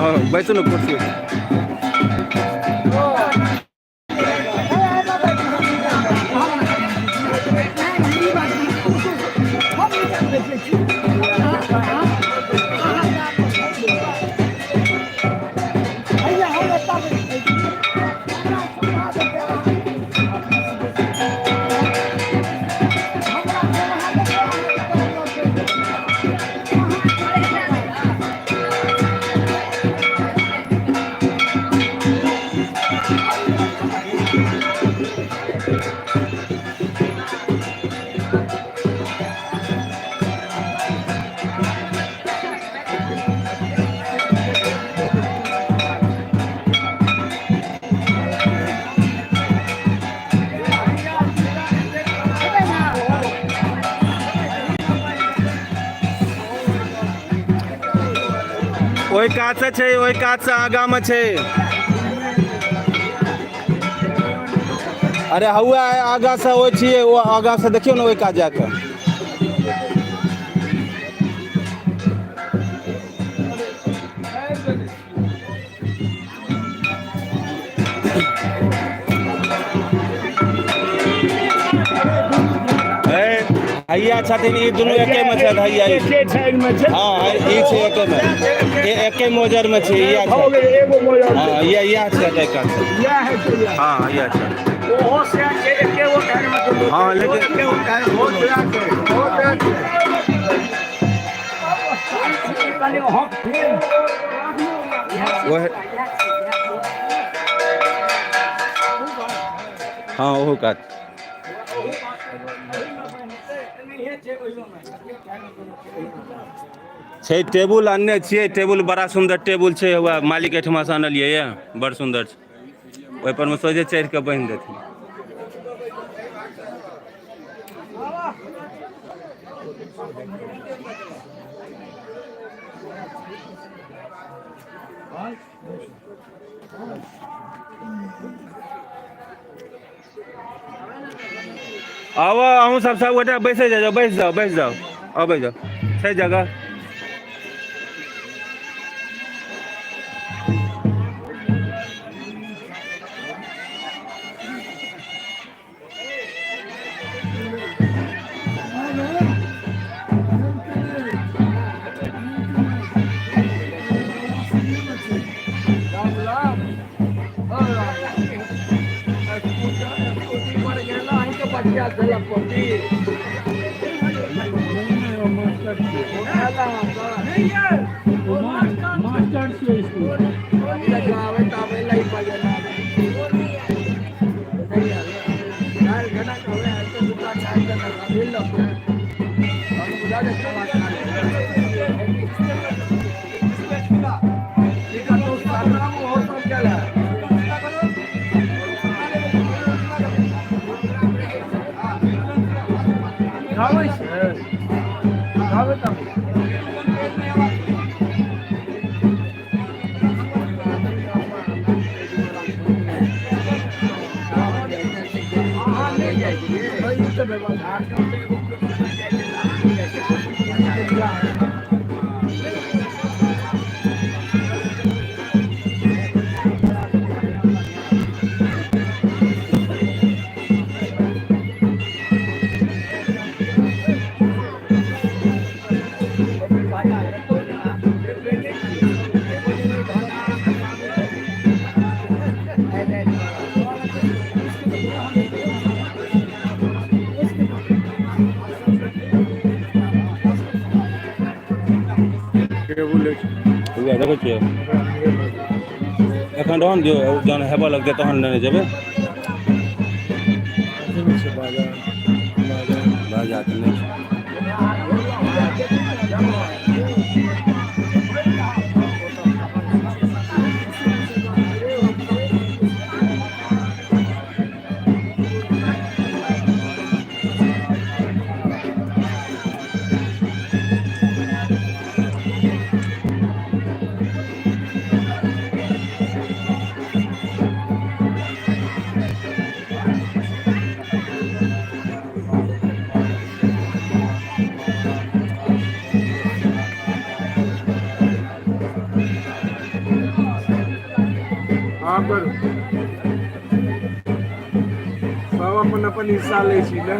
हँ, बैसू ने कुर्सी। ओहि कातसँ छै, ओहि कातसँ आगाँमे छै। अरे हौआ आगाँसँ ओहि छियै, ओ आगाँसँ देखियौ ने ओहि कात जाकऽ। हैया छथिन ई दुनू एके मे छथि। हैया ई एके ठैर मे छै। हँ, ई छै एके मे, एके मोजर मे छै। इएह भऽ छै। गेलै एगो मोजर। हँ, इएह इएह छै एहि कात से। इएह है छै इएह। हँ, इएह छै। ओहो सएह छै, एके गो ठैर मे दुनू। हँ, लेकिन एके गो ठैर ओहो सएह छै, ओहो सएह छै। ओहे। हँ, ओहो कात छै। टेबुल आनने छियै, टेबुल बड़ा सुन्दर टेबुल छै। वएह मालिक एहिठमा से आनलियै यऽ, बड़ सुन्दर छै। ओहि पर मे सोझे चढ़ि कऽ बान्हि देथिन। आउ, अहूँ सब सब गोटा बैसे जाउ, बैस जाउ, बैस जाउ, अबै जाउ, छै जगह। बचिया देलक पति। मास्टर छियै इसकुल। गाबै छै, गाबै तब। अहाँ नहि जाइ छियै? हुआ देखै छियै। एखन रहन दियौ, जहन हेबऽ लगतै तहन लेने जेबै। बाजा तऽ नहि छै। करू। सब अपन अपन हिस्सा लै छी ने।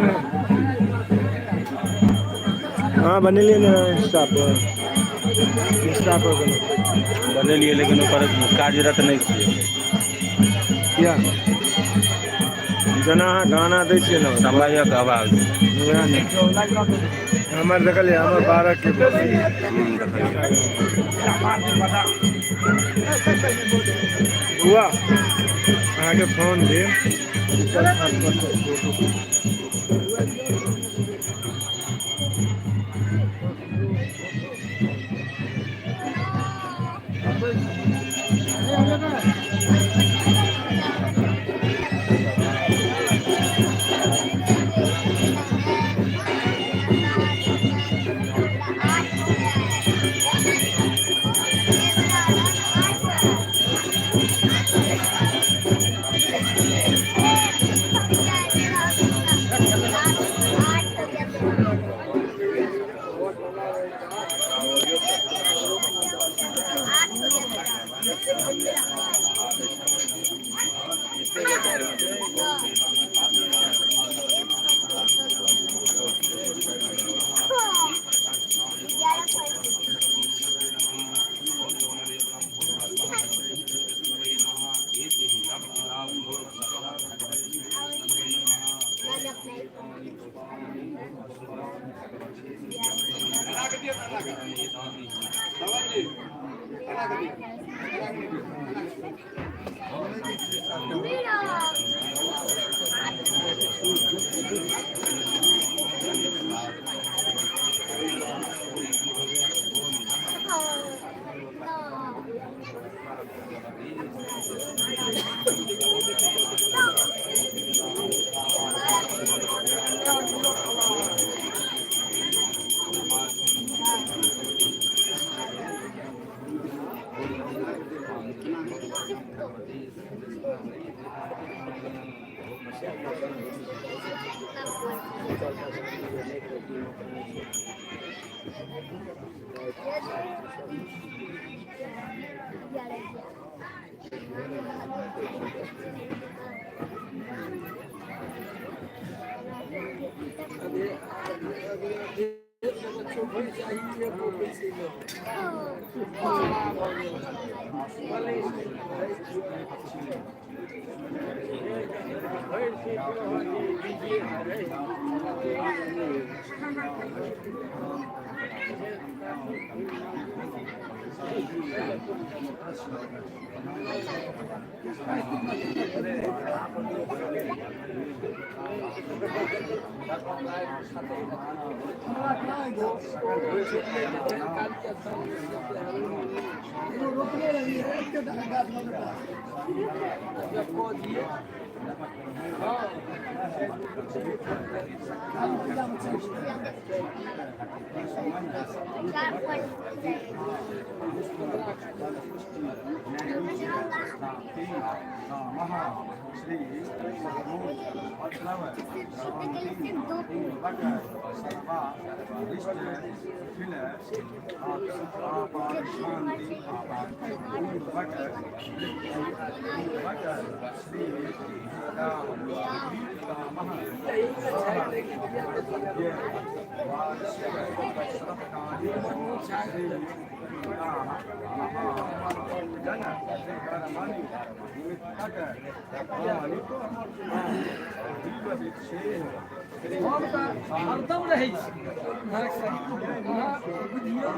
हँ, बनेलियै ने इंस्टा पर, इंस्टा पर बनेलियै। बनेलियै, लेकिन ओकर कार्यरत नहि छियै। किया? जेना अहाँ गाना दै छियै ने। समयक अभाव छै। वएह ने। हमर देखलियै, हमर 12 के। देखलियै। बुआ, अहाँके फोन देब। हरदम रहै छी। बुझियौ।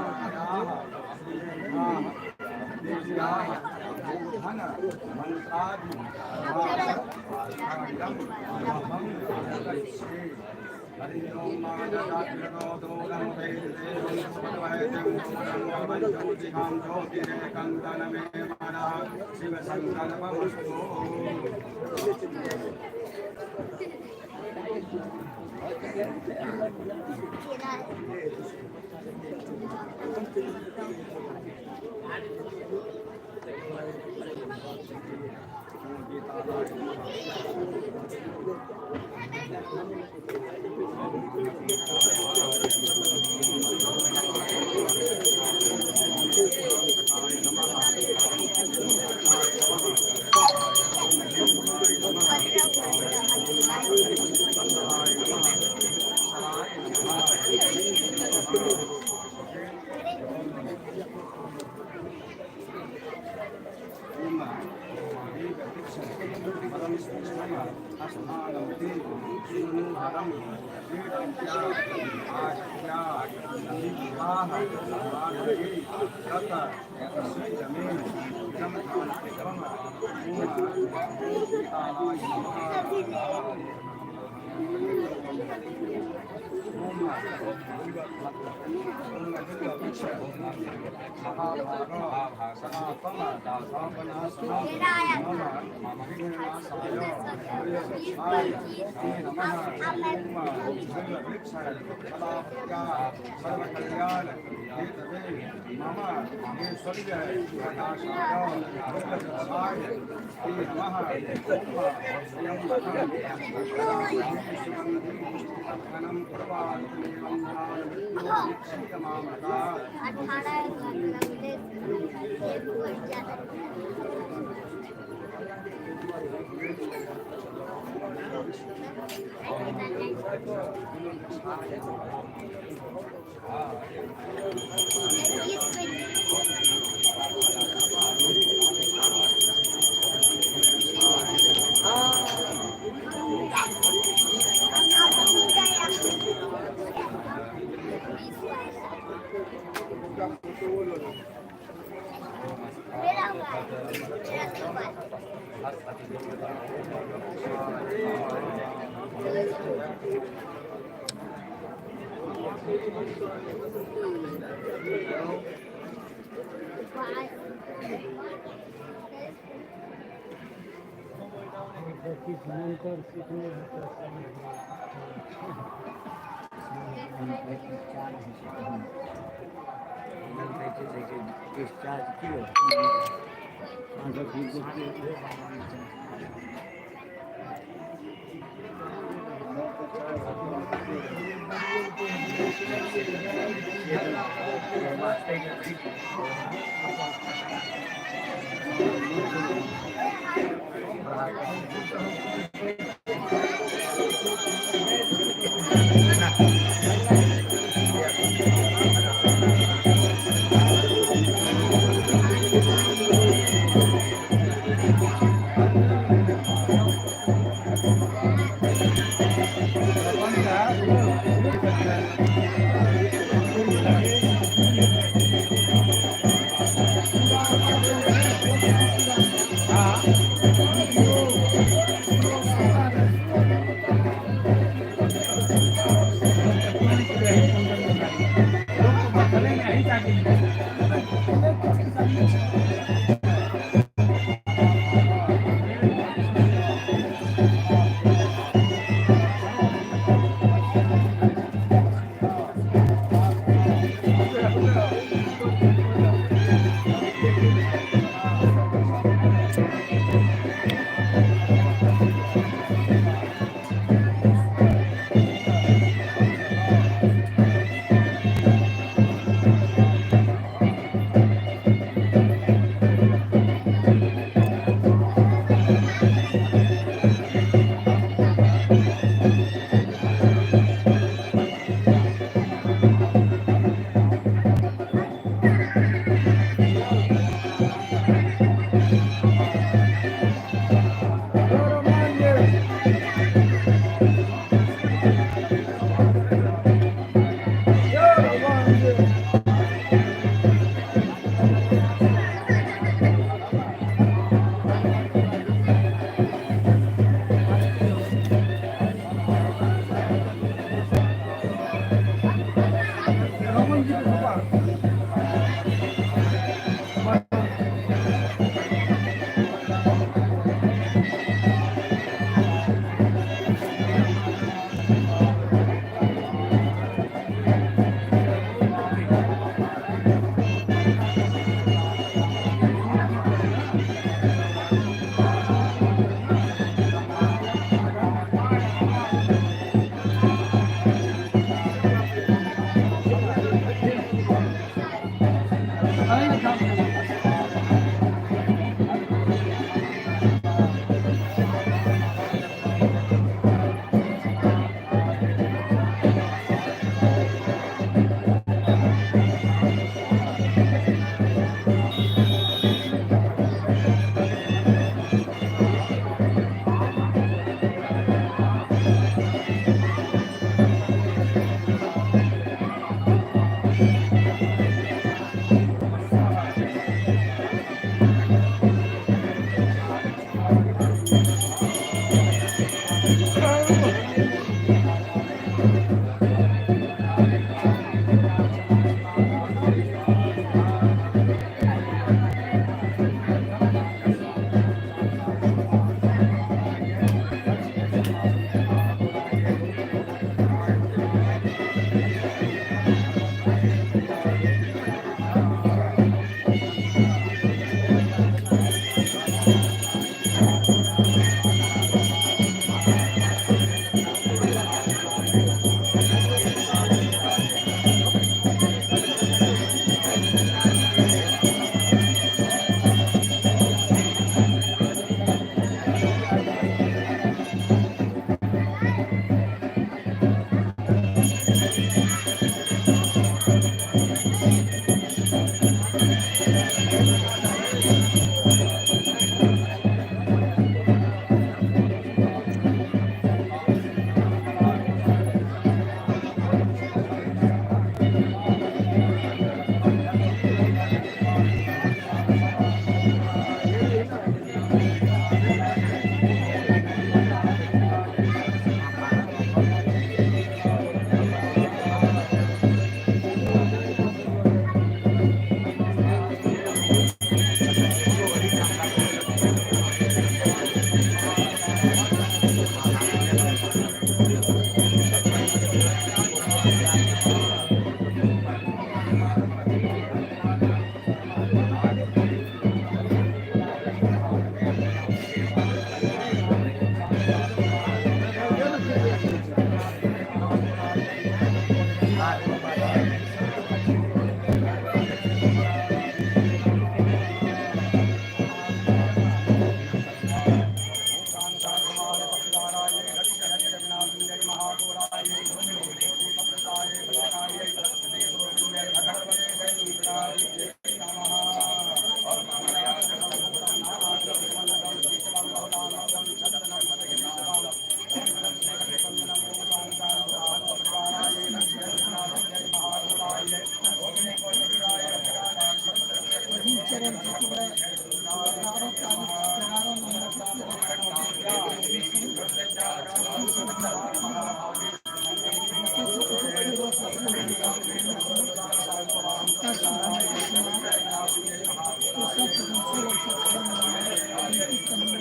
किछु मंत्र सीखने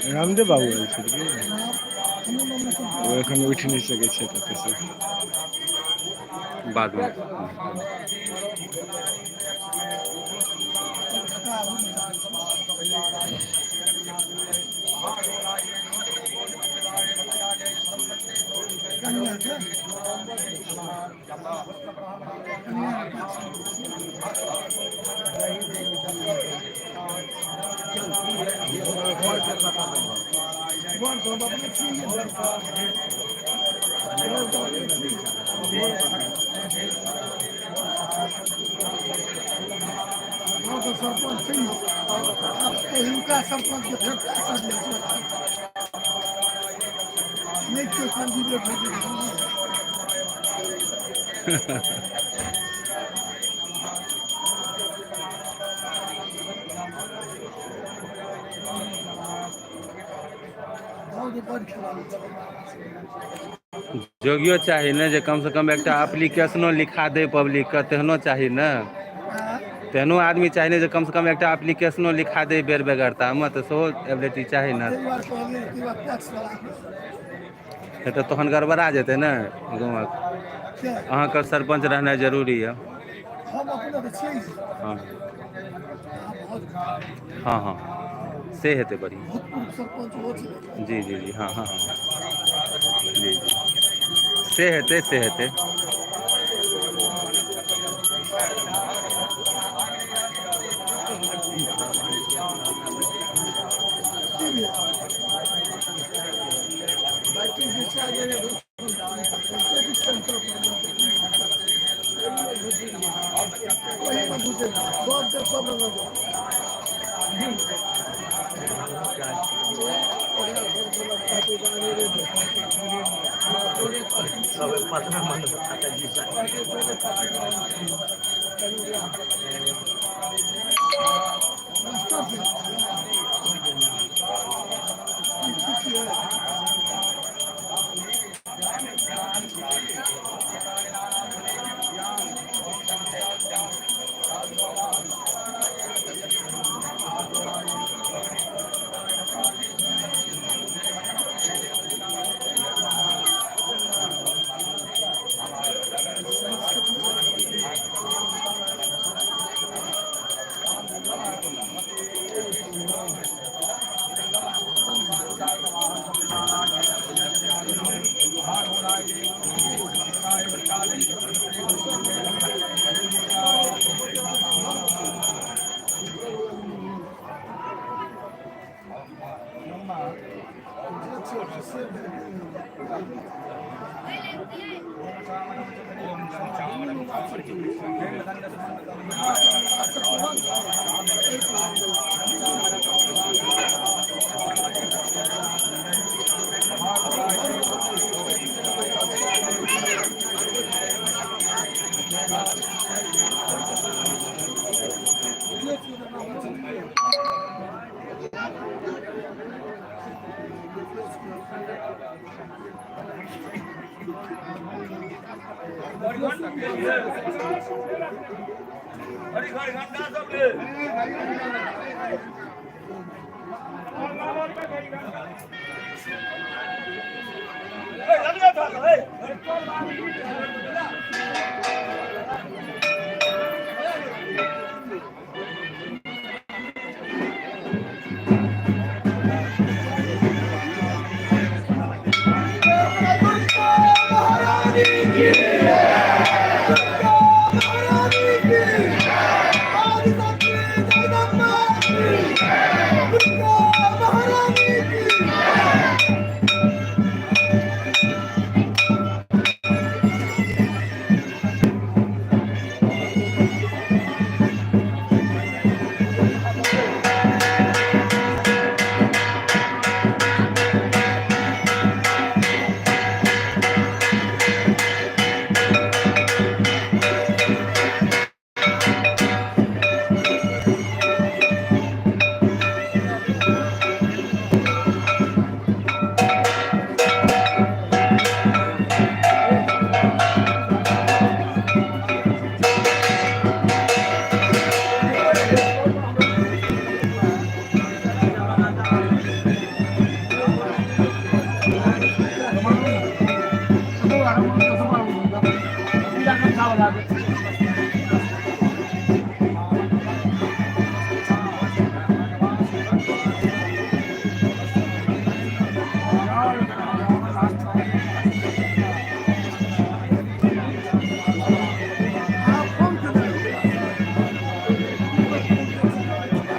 रामदेव बाबू आयल छथि की? ओ एखन उठि नहि सकै छथि एतऽसँ। बादमे। पहिलुका सरपञ्चके फेर पैसा नहि केओ कैंडिडेट होइ छै। गाँवके बड़ खेलाड़ी छै। जोगियो चाही ने जे कमसँ कम एकटा एप्लीकेशनो लिखा दै पब्लिकके, तेहनो चाही ने। तेहनो आदमी चाही ने जे कमसँ कम एकटा एप्लीकेशनो लिखा दै बेर बेगरतामे, तऽ सेहो एबिलिटी चाही ने। ताहि दुआरे कहलियै, ताहि दुआरे टैक्स वाला। नहि तऽ तहन गड़बड़ा जेतै ने गाँवक। के? अहाँके सरपञ्च रहनाइ जरूरी यऽ। हम अपने तऽ छियै। हँ। अहाँ बहुत हँ, से हेतै बढ़िआँ। भूतपूर्व सरपञ्च ओहो छलै। जी जी जी हँ हँ हँ जी जी, से हेतै, से हेतै। की भेल? बैटिंग जे छै सेंटर पर ओहिमे घुसै सब के सब रंगक।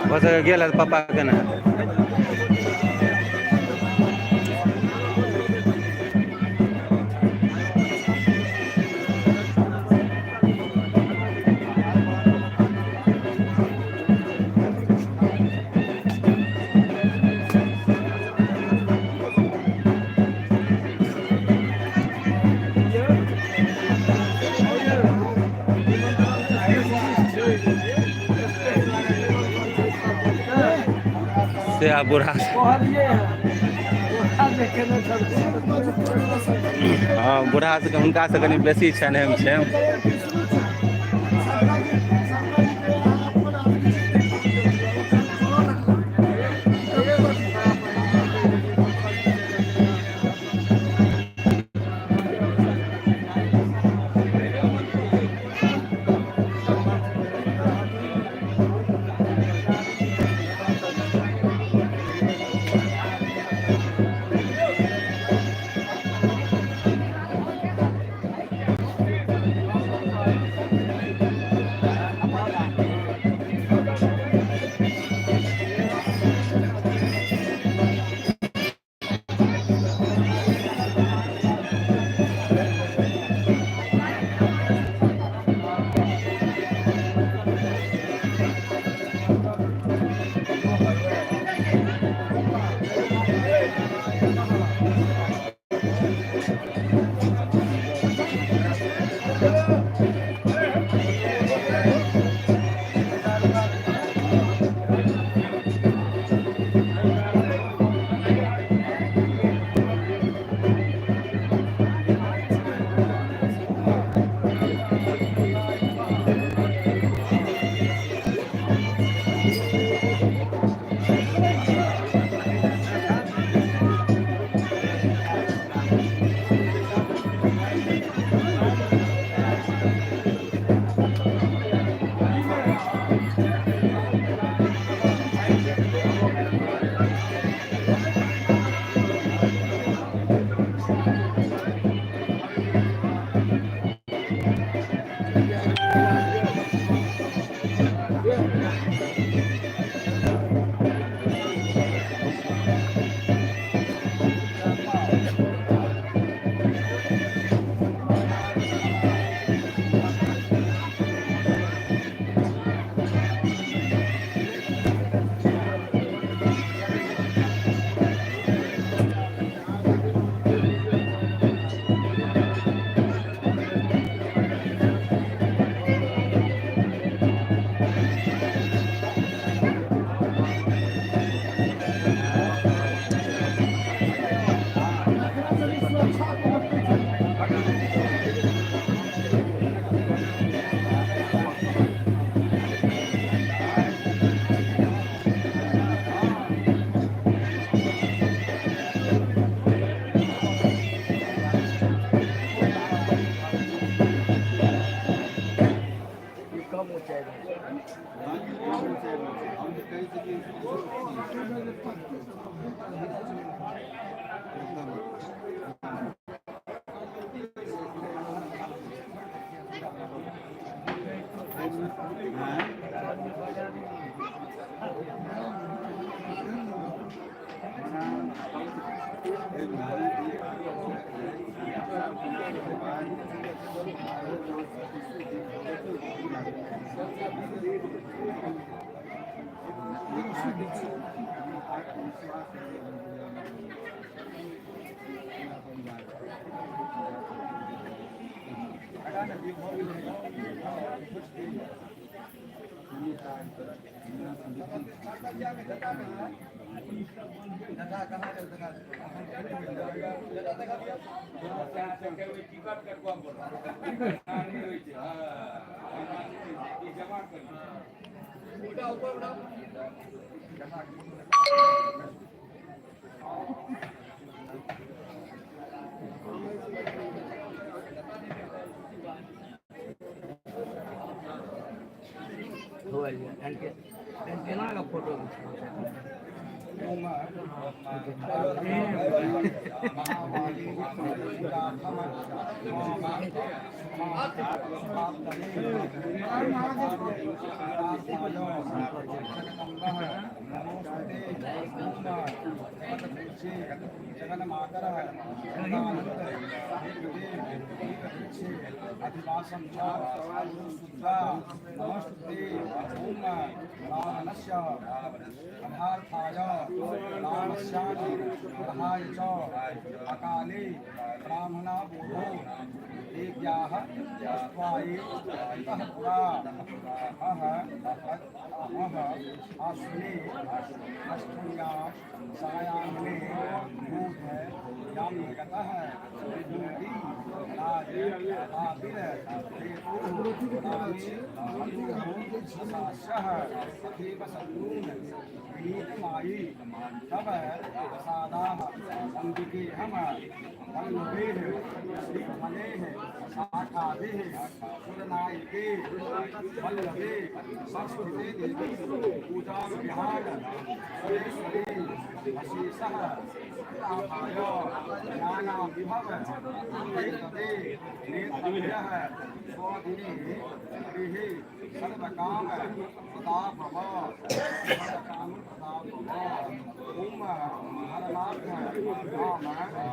भऽ सकै गेल हत पप्पा केना। से आ बूढ़ा। हँ, बूढ़ा सबके हुनका से कनि बेसी छनि हेम छेम। कहलियै एंटेना के फोटो। अकाले ब्राह्मणा बोधो देव्याः पुष्पाये ततः पुरा अह अह आश्विने अष्टम्यां सायाह्ने भूत याम्यगतः विभूति राज आबिर देवो तथैव शत्रून् विनीतमायि तव प्रसादाः अम्बिकेऽहं वल्लभेः श्रीफलेः शाखाभिः सुरनायिके वल्लभे सरस्वती देवी पूजां विहार सुरेश्वरी अशेषः लाभाय ज्ञानाविभव एतदे नेत्रभ्यः स्वदिने गृहे सर्वकाम सदा भव, सर्वकाम सदा भव। ओम हरनाथ राम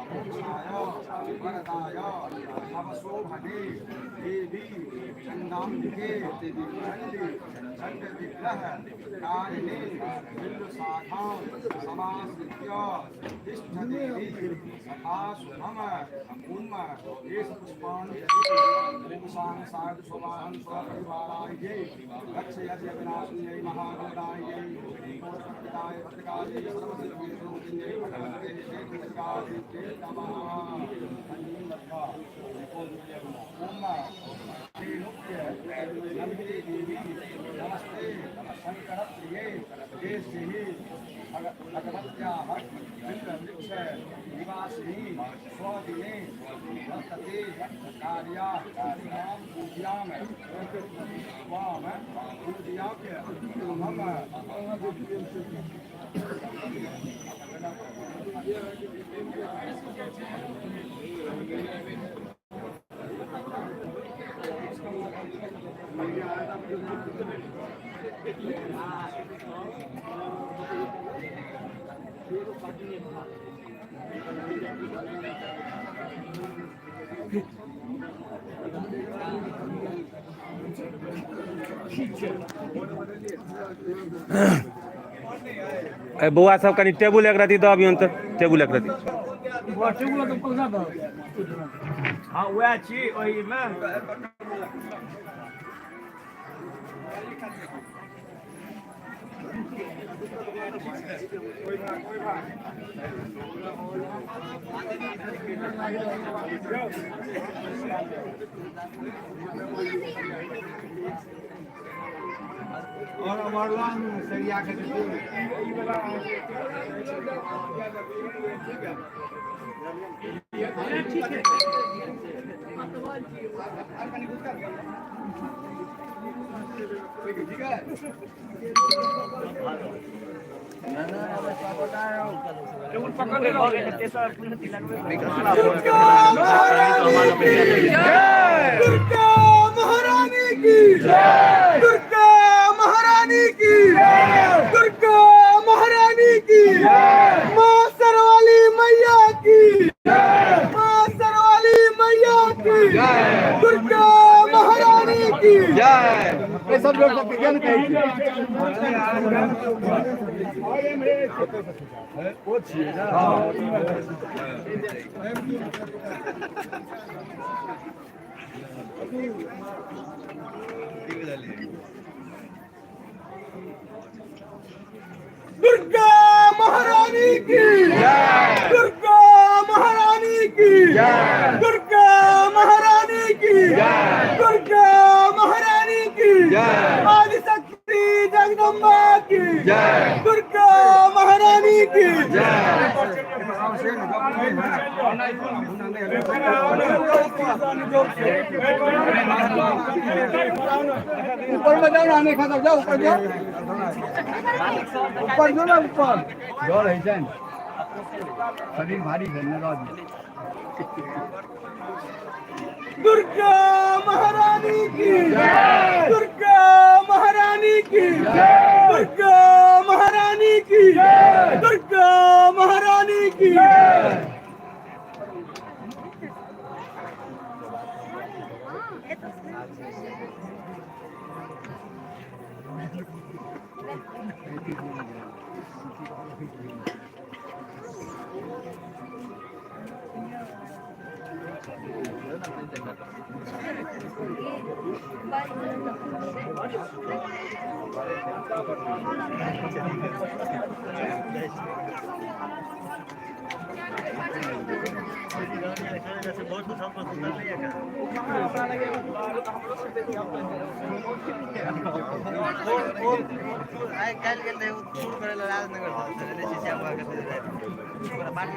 मोक्षाय वरदाय भवशोभने देवी चण्डाम्बिके चण्डी चण्ड विग्रह कारिणे बिल्वशाखां समाश्रित्य तिष्ठ देवी सदा शुभम। ओम एष पुष्पाञ्जलि ओम सां साधु स्वाहं स्वपरिवाराय रक्षयस्य विनाशिन्यै महागणायै भद्रकाय भद्रकायै सर्वसिद्धिस्वरूपिण्यै भगवते श्रीदुर्गायै नमः। ओम त्रैलोक्य नन्दिनी देवी नमस्ते शङ्करप्रिये देशिः भगवत्याः बिल्ववृक्ष निवासिनी स्वदिने वर्तते कार्या त्वां पूजयाम त्वां पूजयाम्य मम। ए बौआ सब कनि टेबुल एक रत्ती दऽ अबियौन तऽ, टेबुल एक रत्ती। हँ वएह छी ओहिमे। और अमरलाल सरिया के। दुर्गा महारानी की जय, दुर्गा महारानी की जय, दुर्गा महारानी की जय, माँ सरवाली मैया की जय, माँ सरवाली मैया की जय, दुर्गा महारानी की जय। सब लोग विज्ञान कहै छै। दुर्गा महारानी की जय, दुर्गा महारानी की जय, दुर्गा महारानी की जय, दुर्गा महारानी की जय, आदिशक्ति जगदम्बा की जय, दुर्गा महारानी की जय। ऊपर में जाओ ना, नहीं खाता, जाओ ऊपर जाओ, ऊपर जो ना ऊपर। डर है छै ने, शरीर भारी छै ने। दुर्गा महारानी की, दुर्गा महारानी की, दुर्गा महारानी की, दुर्गा महारानी की।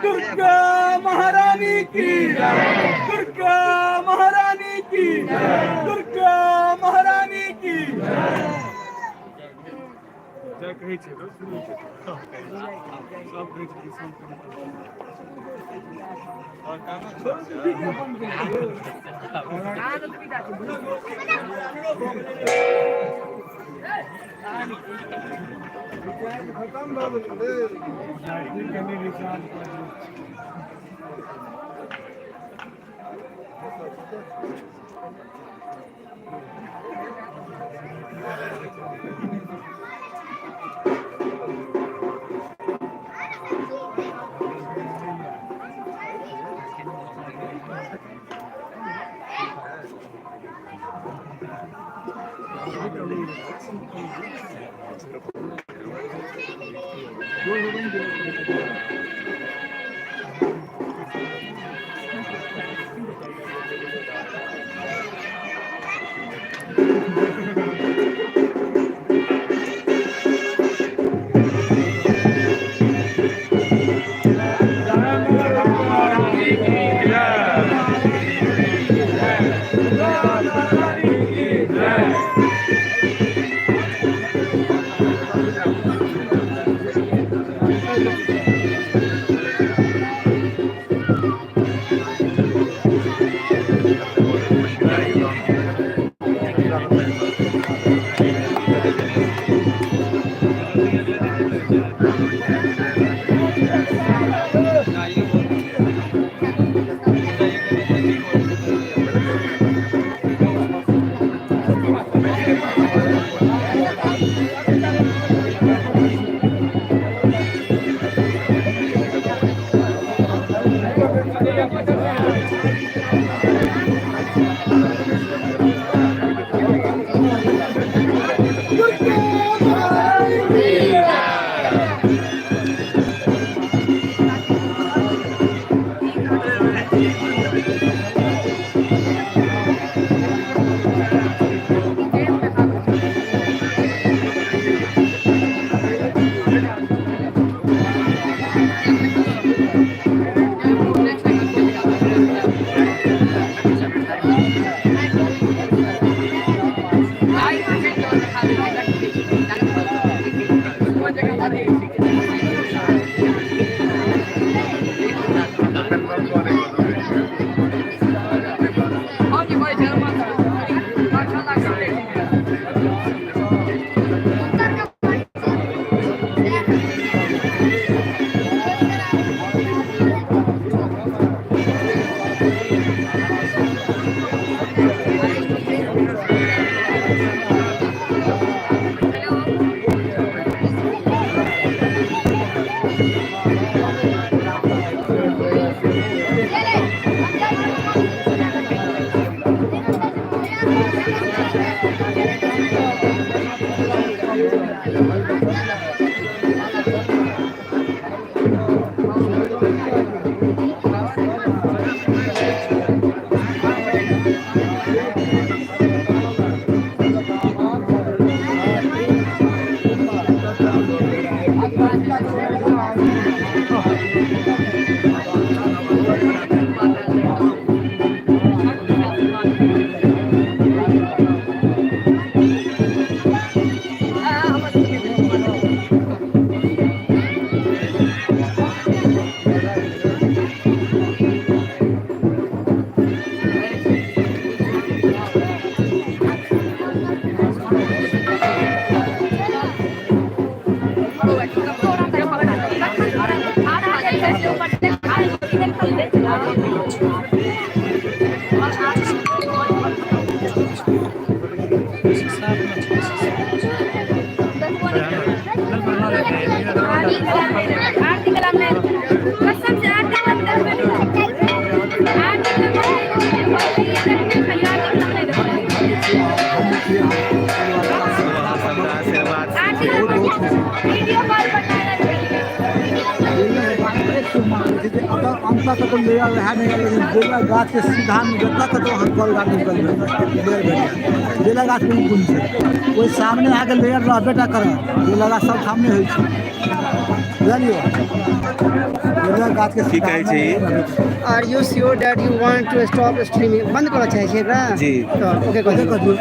दुर्गा महारानी की, दुर्गा महारानी की, दुर्गा महारानी की। आरती कलाम नहीं, कसम से आरती कलाम नहीं, आरती कलाम नहीं, सबके आशीर्वाद। आरती कलाम वीडियो कॉल पर। अंत कतौ लेयर रहै नहि, लेकिन बेला गाछके सीधामे जतऽ कतौ अहाँ कल गाछ निकलबै, लेयर भेट जायत। बेला गाछमे ई गुण छै, ओहि सामने अहाँके लेयर रहबे टा करत। बेला गाछ सब सामने होइ छै, बुझलियै? बेला गाछके की कहै छी? Are you sure that you want to stop streaming? बंद करऽ चाहै छियै एकरा? जी। तऽ ओके कऽ दियौ।